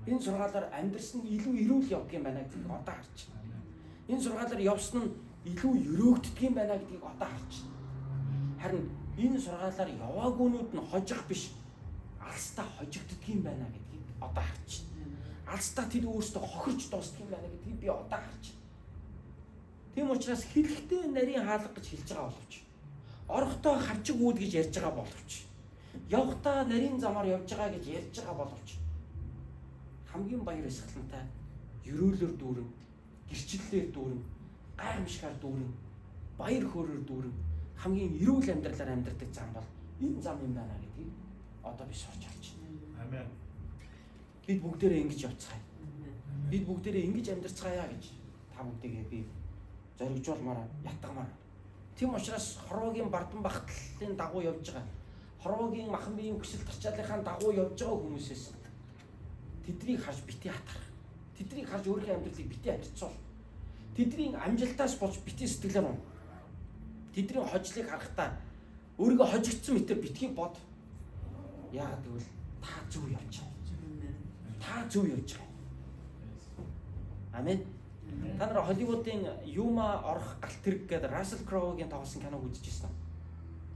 Энэ сургаалаар амьдрсан нь илүү эрүүл явдаг юм байна гэдгийг одоо харж байна. Энэ сургаалаар явсан нь илүү өрөөгддөг юм байна гэдгийг одоо харж байна. Харин энэ сургаалаар яваагүйнүүд нь хожих биш, алстаа хожигддаг юм байна гэдгийг одоо харж байна. Алстаа тэд өөрсдөө хохирч дуусдаг юм байна гэдгийг би одоо харж байна. Тийм учраас хэлэхдээ нарийн хаалга гэж хэлж байгаа боловч, орохдоо хавчиг үүд гэж ярьж байгаа боловч, явхдаа нарийн замаар явж байгаа гэж ярьж байгаа боловч хамгийн баяр баясгалантай, ерөөлөөр дүүрэн, гэрчлэлээр дүүрэн, гайхамшигар дүүрэн, баяр хөөрөөр дүүрэн хамгийн эрүүл амьдралаар амьдрдаг зам бол энэ зам юм байна гэдгийг одоо би сурч авч байна.
Амен.
Бид бүгдээрээ ингэж явцгаая. Бид бүгдээрээ ингэж амьдарцгаая гэж та бүгдийгээ би зоригжуулмаар, ятгамаар. Тийм учраас хорвоогийн бардан багтлын дагуу явж байгаа, хорвоогийн махан биеийн хүсэл тарчаалынхаа дагуу явж байгаа хүмүүсээс тэднийг харж битгий хатарах. Тэднийг харж өөрийнхөө амьдралыг битгий харьцуул. Тэдний амжилтаас болж битгий сэтгэлээр унах. Тэдний хожлыг харахтаа өөрийгөө хожигдсон мэтэр битгий бод. Яагаад гэвэл та зөв явж байгаа. Та зөв явж байгаа. Амен. Та нар Холливуудын Юма орох галт тэрэг гэдэг Рассел Кроугийн тоглосон киног үзчихсэн үү?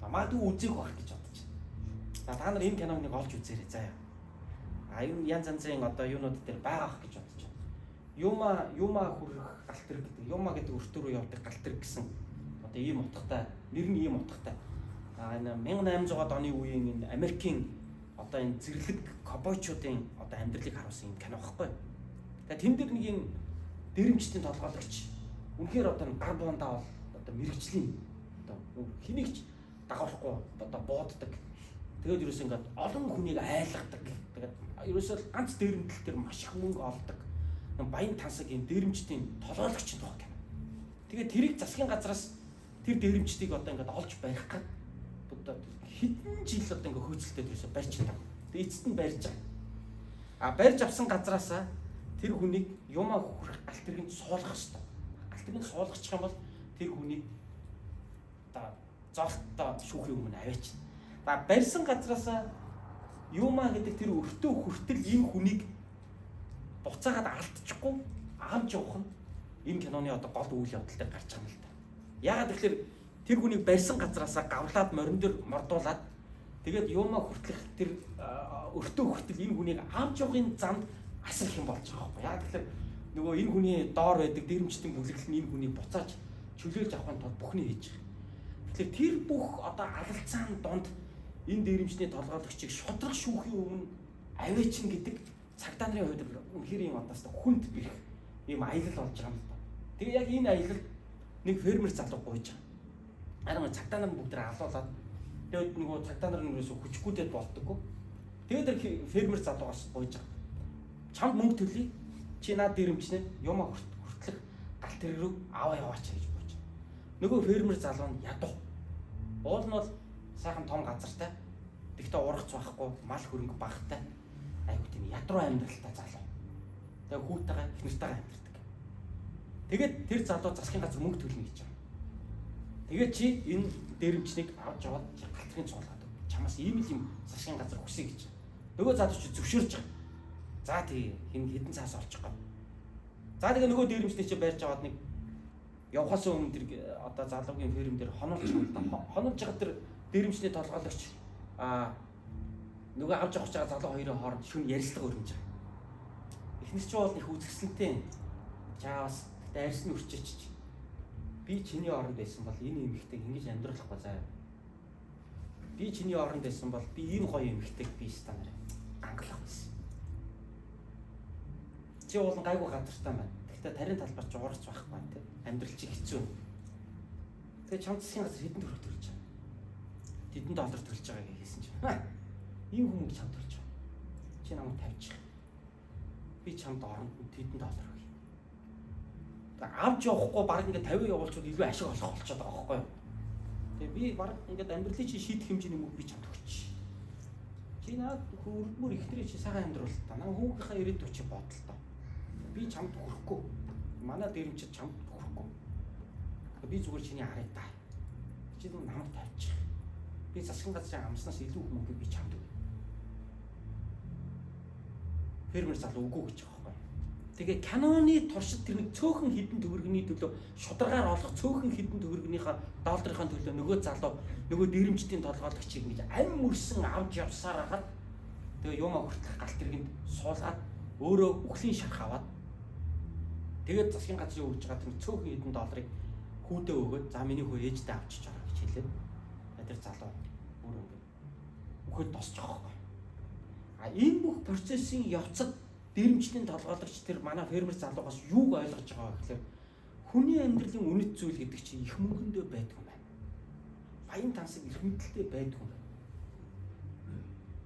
За магадгүй үзег байх гэж бодож байна. За та нар энэ киног нэг олж үзээрэй заяа. А энэ янз янзын одоо юунууд дээр байгаа ах гэж бодож байна. Юма хүрэх галт тэрэг гэдэг, Юма гэдэг өртөө рүү явдаг галт тэрэг гэсэн одоо ийм утгатай, нэр нь ийм утгатай. А энэ 1800-аад оны үеийн энэ Америкийн одоо энэ зэрлэг ковбойчуудын одоо амьдралыг харуулсан юм кино байхгүй. Тэгээ тэн дээр нэг юм дэрэмжтийн толгойлогч үнэхээр одоо гар буундаа бол одоо мэрэгжлийн одоо хэнийг ч дагуулахгүй одоо бууддаг. Тэгээд ерөөсөө ингээд олон хүнийг айлгадаг. Тэгээд ерөөсөө ганц дэрэмтэл дээр маш их мөнгө олдог. Баян тансаг юм дэрэмжтийн толгойлогч тухай кино. Тэгээд тэрийг засгийн газраас тэр дэрэмжтийг одоо ингээд олж барих гээд одоо хэдэн жил одоо ингээд хөөцөлтөд ерөөсөө барьж чадав. Тэгээд эцэст нь барьж байгаа. А барьж авсан газраасаа тэр хүнийг Юма хүрэх галт тэргэнд суулгах ёстой. Галт тэргэнд суулгачих юм бол тэр хүнийг одоо зоолттой шүүхийн өмнө аваач. За барьсан газраасаа Юма гэдэг тэр өртөө хүртэл энэ хүнийг буцаагаад алдчихгүй авч явах нь энэ киноны одоо гол үйл явдал дээр гарч байгаа юм л та. Яагаад гэвэл тэр хүнийг барьсан газраасаа гавлаад морин дээр мордуулаад тэгээд Юма хүртэлх тэр өртөө хүртэл энэ хүнийг авч явахын замд асар их юм болж байгаа байхгүй. Яагаад гэвэл нөгөө энэ хүний доор байдаг дэрэмжтэн бүлэглэл нь энэ хүнийг буцааж чөлөөлж авахын тулд бүхний хийж байгаа. Тэгэхээр тэр бүх одоо алалцаан донд энэ дэрэмжний толгойлогчийг шудраг шүүхийн өмнө авээчин гэдэг цагдаа нарын хувьд үнэхээр юм одоос хүнд бэрх ийм аялал болж байгаа юм л да. Тэгээ яг энэ аялал нэг фермер залуу гуйж байгаа. Харин цагдаа нар бүгд алуулаад тэгээд нөгөө цагдаа нар нэрээс хүчгүйдээд болдоггүй. Тэгээд тэр фермер залуугаас гуйж байгаа. Чамд мөнгө төлье. Чи наад дэрэмжнэ юма хүртлэх галт тэрэг рүү аваа яваач гэж гуйж. Нөгөө фермер залуу нь ядуу. Уул нь бол сайхан том газартай. Тэгтээ ургац байхгүй, мал хөрөнгө багатай. Айгуу тийм ядруу амьдралтай залуу. Тэгээ хүүтэйгээ эхнэртэйгээ амьдардаг. Тэгээд тэр залуу засгийн газар мөнгө төлнө гэж байгаа. Тэгээд чи энэ дэрэмжнийг авч яваад чи галт тэргийн цуулгаад өг. Чамаас ийм л юм засгийн газар хүсье гэж. Нөгөө залуу чи зөвшөөрч байгаа. За тий хин хэдэн цаас олчих гоо. За тэгээ нөгөө дээрэмчний чи барьж аваад нэг явхаас өмнө тэр одоо залуугийн ферм дээр хонолж байгаа л да. Хонолж байгаа тэр дээрэмчний толгойлогч нөгөө авч явах гэж байгаа залуу хоёрын хооронд шүн ярилцлага өрнөж байгаа. Эхнэр чи бол их үзэсгэлэнтэй. Чаавас тэгтээ арьс нь өрчөөч. Би чиний оронд байсан бол энэ эмэгтэйг ингэж амьдруулахгүй заа. Би чиний оронд байсан бол би ийм гоё эмэгтэйг би станаар гангалах байсан. Чи уулан гайгүй газартай байна. Гэхдээ тарийн талбар чи урагц байхгүй тий. Амьдрал чи хэцүү. Тэгээ чам засгийн газар хэдэн төгрөг төлж байгаа. Тэдэн доллар төлж байгаа гэж хэлсэн чинь. Ийм хүмүүг чам төлж байгаа. Чи намайг тавьчих. Би чамд оронд тэдэн доллар өгье. Тэгээ авч явахгүй баг ингээд 50 явуулчвал илүү ашиг олох болчиход байгаа байхгүй юу? Тэгээ би баг ингээд амьдралын чи шийдэх хэмжээний мөнгө би чамд өгч. Чи наад хөрдмөр ихтрээ чи сайхан амьдруул та. Наа хүүгийнхаа ирээдүйг чи бодол та. Би чамд хүрэхгүй. Манай дэрэмчид чамд хүрэхгүй. Би зүгээр чиний харыг та. Чи намайг тавьчих. Би засгийн газрын амснаас илүү их мөнгө би чамд өгье. Фермер залуу үгүй гэж байгаа байхгүй. Тэгээ киноны туршид тэр нэг цөөхөн хідэн төгрөгний төлөө шударгаар олох цөөхөн хідэн төгрөгнийхаа долларынхаа төлөө нөгөө залуу нөгөө дэрэмжтийн толгойлогчийг ингэж ам мөрсөн авч явсаар хагаад тэгээ юмаа хүртэлх галт тэргэнд суулгаад өөрөө үхлийн шарх аваад тэгээд засгийн газрын өгж байгаа тэр цөөхөн хідэн долларыг хүүдээ өгөөд за миний хүү ээждээ авчиж ороо гэж хэлээд тэр залуу өөрөө ингэ үхэл тосч байгаа байхгүй. А энэ бүх процессын явцад дэрэмжтийн толгойлогч тэр манай фермер залуугаас юуг ойлгож байгаа вэ гэхээр хүний амьдралын үнэт зүйл гэдэг чинь их мөнгөндөө байдаг юм байна. Баян тансаг эрх мэдэлтэй байдаг юм байна.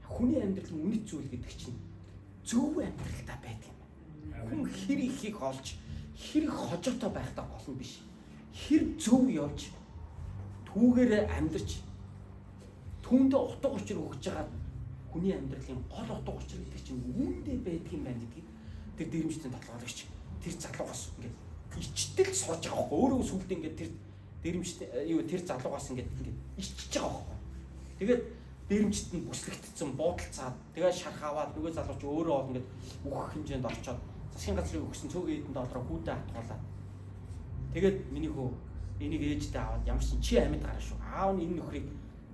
Хүний амьдралын үнэт зүйл гэдэг чинь зөв амьдралтай байдаг юм байна. Хүн хэр ихийг олж хэр их хожоотой байхтай гол нь биш. Хэр зөв явж түүгээрээ амьдарч түүндээ утга учир өгж байгаа хүний амьдралын гол утга учир гэдэг чинь үүндээ байдаг юм байна гэдгийг тэр дэрэмжтэн толгойлогч тэр залуугаас ингээд ичтэл сурж байгаа байхгүй. Өөрөө сүлдээ ингээд тэр дэрэмжт юу тэр залуугаас ингээд ингээд иччихэж байгаа байхгүй. Тэгээд дэрэмжт нь бүслэгдсэн буудалцаад тэгээд шарх аваад нөгөө залуу чи өөрөө бол ингээд үхэх хэмжээнд орчоод засгийн газрын өгсөн цөөхөн хэдэн доллараа хүүдээ хатгуулаад тэгээд миний хөө энийг ээждээ аваад ямар ч чи амьд гараа шүү. Аав нь энэ нөхрийг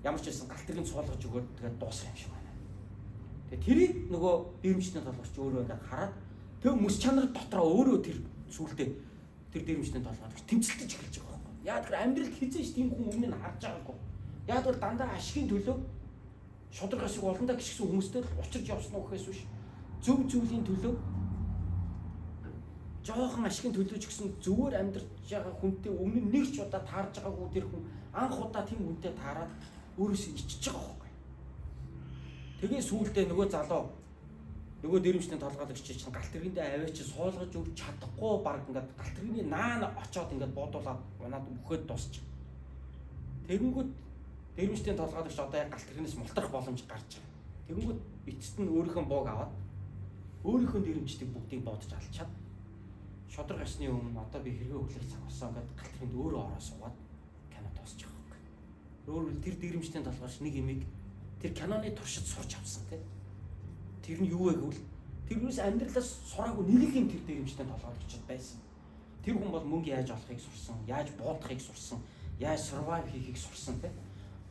ямар ч байсан галт тэргийн суулгаж өгөөд тэгээд дуусах юм шиг байна. Тэгээ тэрийг нөгөө дэрэмжтний толгойч өөрөө ингээд хараад тэг мэс чанар дотроо өөрөө тэр сүултээ тэр дэрэмжтний толгойч тэмцэлтэж эхэлж байгаа байхгүй. Яг тэр амьдралд хизээш тийм хүн өмнө нь харж байгаагүй. Яг бол дандаа ашигын төлөө шударга шиг олондоо гიშгсэн хүмүүстэй л учирч явсан уу гэхээс биш зөв зүйлийн төлөө жоохон ашигын төлөө ч гэсэн зөвөр амьдарч байгаа хүнтэй өмнө нь нэг ч удаа таарж байгаагүй тэр хүн анх удаа тийм хүнтэй таарад өөрөөсөө ичж байгаа байхгүй. Тэгээ сүүлдээ нөгөө залуу нөгөө дэрэмжтний толгойлогч чинь галт тэргэндээ аваач суулгаж өгч чадахгүй баг ингээд галт тэргэний наан очоод ингээд буудуулаад унаад үхээд дуусчих. Тэгэнгүүт дэрэмжтний толгойлогч одоо яг галт тэргнээс мултрах боломж гарч байгаа. Тэгэнгүүт эцэст нь өөрийнхөө бууг аваад өөрийнхөө дэрэмжтийг бүгдийг бодож алчаад шударга ёсны өмнө одоо би хэрэгээ өглөх цаг болсон гэдээ галт тэргэнд өөрөө ороо суугаад кино дуусчих байхгүй. Өөрөөр тэр дэрэмжтний толгойлогч нэг имийг тэр киноны туршид сурч авсан тийм. Тэр нь юу вэ гэвэл тэрнээс амьдралаас сураагүй нэг юм тэр дэрэмжтэй толгойлогчд байсан. Тэр хүн бол мөнгө яаж олохыг сурсан, яаж буудахыг сурсан, яаж survive хийхийг сурсан тийм.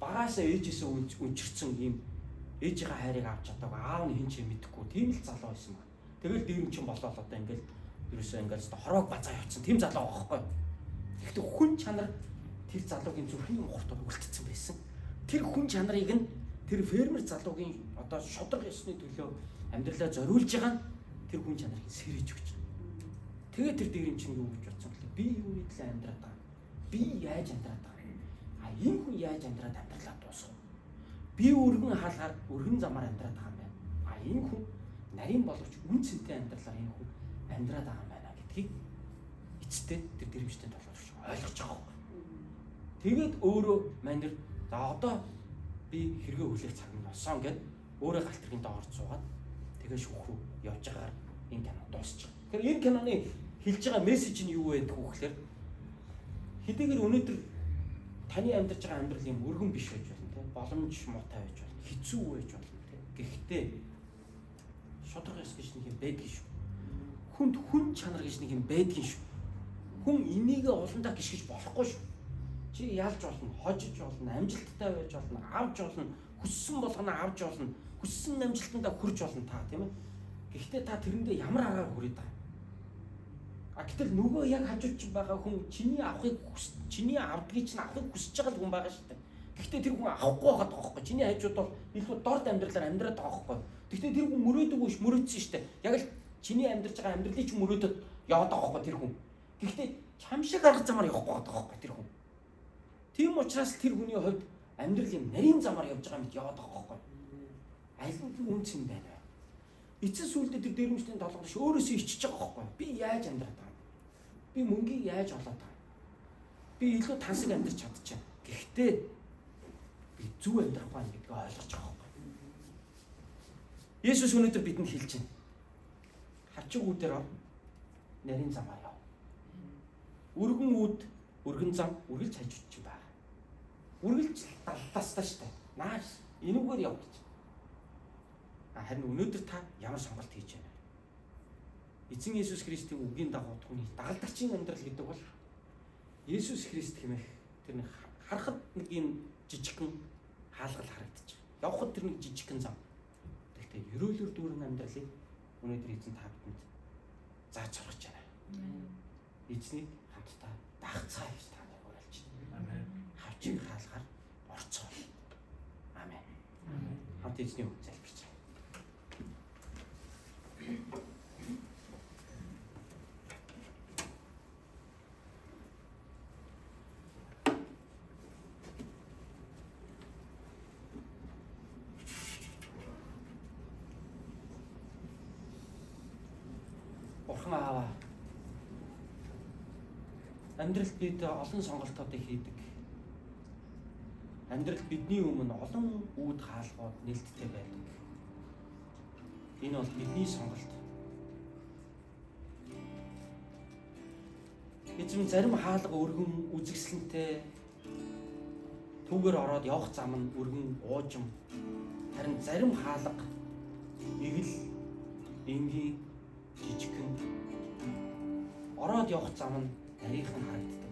Багаасаа ээжээсээ үнчирсэн ийм ээжийнхээ хайрыг авч чадаагүй, аав нь хэн ч юм мэдэхгүй тийм л залуу байсан байна. Тэгэл дэрэмчин болоод одоо ингээл ерөөсөө ингээл өстө хороог базаа явцсан тийм залуу байгаа байхгүй. Тэгэхдээ хүн чанар тэр залуугийн зүрхний мухартад үлдсэн байсан. Тэр хүн чанарыг нь тэр фермер залуугийн одоо шударга ёсны төлөө амьдралаа зориулж байгаа нь тэр хүн чанарыг сэрэж өгч байгаа. Тэгээд тэр дээрэмчин юу гэж бодсон бэлээ? Би юуны төлөө амьдраад байгаа юм? Би яаж амьдраад байгаа юм? А энэ хүн яаж амьдраад амьдралаа дуусгав? Би өргөн хаалгаар өргөн замаар амьдраад байгаа юм байна. А энэ хүн нарийн боловч үн цэнтэй амьдралаар энэ хүн амьдраад байгаа юм байна гэдгийг эцэстээ тэр дээрэмчтэй толгойч ойлгож байгаа юм. Тэгээд өөрөө манер за одоо би хэрэгээ хүлээх цаг нь болсон гэд өөрөө галт тэргийн доор суугаад тэгээ шүүх рүү явж байгаагаар энэ кино дуусчих. Тэгэхээр энэ киноны хэлж байгаа мессеж нь юу вэ гэхээр хэдийгээр өнөөдөр таны амьдарч байгаа амьдрал юм өргөн биш байж болно тийм боломж муутай байж болно хэцүү байж болно тийм. Гэхдээ шударга ёс гэж нэг юм байдгийн шүү. Хүнд хүн чанар гэж нэг юм байдгийн шүү. Хүн энийгээ уландаа гიშгэж болохгүй шүү. Чи ялж болно, хожиж болно, амжилттай байж болно, авч болно, хүссэн болгоно авч болно, хүссэн амжилтандаа хүрч болно та тийм ээ. Гэхдээ та тэрэндээ ямар аргаар хүрээд байгаа юм? А гэтэл нөгөө яг хажууд чинь байгаа хүн чиний авахыг чиний авдгийг чинь авахыг хүсэж байгаа л хүн байгаа шүү дээ. Гэхдээ тэр хүн авахгүй байгаа байхгүй. Чиний хажууд бол илүү дорд амьдралаар амьдраад байгаа байхгүй. Гэхдээ тэр хүн мөрөөдөг биш мөрөөдсөн шүү дээ. Яг л чиний амьдарч байгаа амьдралыг чинь мөрөөдөд яваад байгаа байхгүй тэр хүн. Гэхдээ чам шиг арга замаар явахгүй байгаа байхгүй тэр хүн. Тийм учраас тэр хүний хувьд амьдрал юм нарийн замаар явж байгаа мэт яваад байгаа байхгүй. Аль нь үн цэн байна вэ? Эцэс сүлдээ тэр дэрэмжтийн толгойш өөрөөсөө ичиж байгаа байхгүй. Би яаж амьдраад байгаа юм? Би мөнгийг яаж олоод байгаа юм? Би илүү тансаг амьдрч чадчихна. Гэхдээ би зөв амьдрах байна гэдгийг ойлгож байгаа байхгүй. Есүс өнөөдөр бидэнд хэлж байна. Хавчиг үүдээр ор нарийн замаар яв. Өргөн үүд, өргөн зам үргэлж хажууд чинь байгаа. Үргэлж даллаастай штэ. Нааш энүүгээр яв гэж. Харин өнөөдөр та ямар сонголт хийж байна вэ? Эзэн Есүс Христийн үгийн дагуу түүний дагалдагчийн амьдрал гэдэг бол Есүс Христ хэмээх тэр нэг харахад нэг юм жижигхэн хаалгал харагдчих. Явхад тэр нэг жижигхэн зам. Гэхдээ ерөөлөөр дүүрэн амьдралыг өнөөдөр эзэн та бидэнд зааж сургаж байна. Эзнийг хамтдаа дагцгаая гэж та нарыг уриалж байна.
Амен.
Хавчиг хаалгаар орцгоо. Амен. Хамт эзний үг залбирч. Бурхан аава, амьдралд бид олон сонголтуудыг хийдэг. Амьдрал бидний өмнө олон үүд хаалгууд нээлттэй байдаг. Энэ бол бидний сонголт. Эзэм, зарим хаалга өргөн үзэсгэлэнтэй, түүгээр ороод явах зам нь өргөн уужим. Харин зарим хаалга эгэл, энгийн, жижигхэн, ороод явах зам нь нарийнхан харагддаг.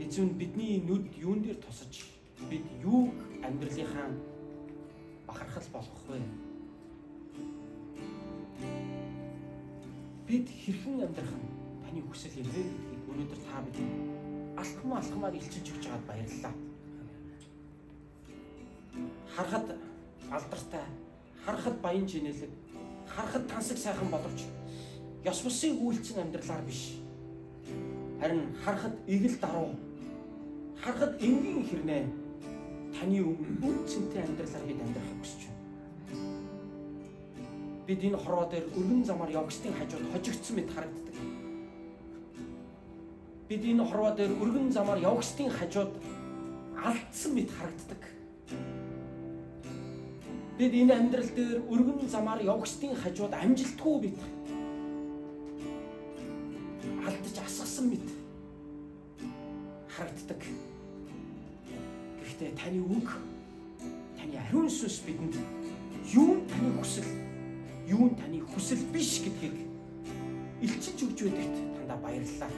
Эзэм, бидний нүд юун дээр тусаж бид юуг амьдралынхаа бахархал болгох вэ? Бид хэрхэн амьдрах нь таны хүсэл юм бэ гэдгийг өнөөдөр та бидэнд алхам алхмаар илчилж өгч байгаад баярлалаа. Харахад алдартай, харахад баян чинэлэг, харахад тансаг сайхан боловч ёс бусыг үйлцэн амьдралаар биш. Харин харахад эгэл даруу, харахад энгийн хэрнээ таны өмнө үн цэнтэй амьдралаар бид амьдрахыг хүсэж байна. Бид энэ хорвоо дээр өргөн замаар явгчдын хажууд хожигдсон мэт харагддаг. Бид энэ хорвоо дээр өргөн замаар явгчдын хажууд алдсан мэт харагддаг. Бид энэ амьдрал дээр өргөн замаар явгчдын хажууд амжилтгүй мэт алдаж асгасан мэт харагддаг. Гэхдээ таны үг, таны ариун сүнс бидэнд юу нь таны хүсэл, юу нь таны хүсэл биш гэдгийг илчилж өгч байдагт тандаа баярлалаа.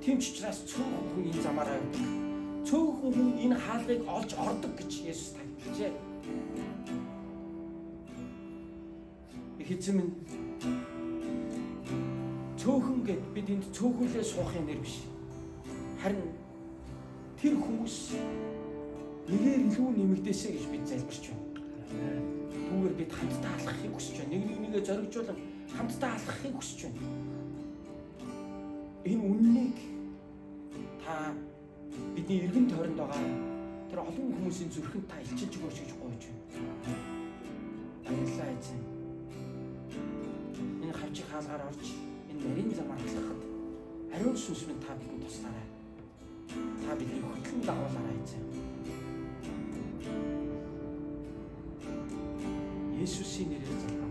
Тийм ч учраас цөөхөн хүн энэ замаараа явдаг. Цөөхөн хүн энэ хаалгыг олж ордог гэж Есүс тагталжээ. Их эзэн минь, цөөхөн гэд бид энд цөөхөнлөө суухын нэр биш. Харин тэр хүмүүс нэгээр илүү нэмэгдээсэй гэж бид залбирч байна. Түүгээр бид хамтдаа алхахыг хүсэж байна. Нэг нэгээ зоригжуулан хамтдаа алхахыг хүсэж байна. Энэ үннийг та бидний эргэн тойронд байгаа тэр олон хүмүүсийн зүрхэнд та илчилж өгөөч гэж гуйж байна. Баярлалаа эзэн. Энэ хавчиг хаалгаар орж энэ нарийн замаар алхахад ариун сүнс минь та бидэнд туслаарай. Та бидний хөтлөн дагуулаарай эзэн. Есүсийн нэрээр залбирч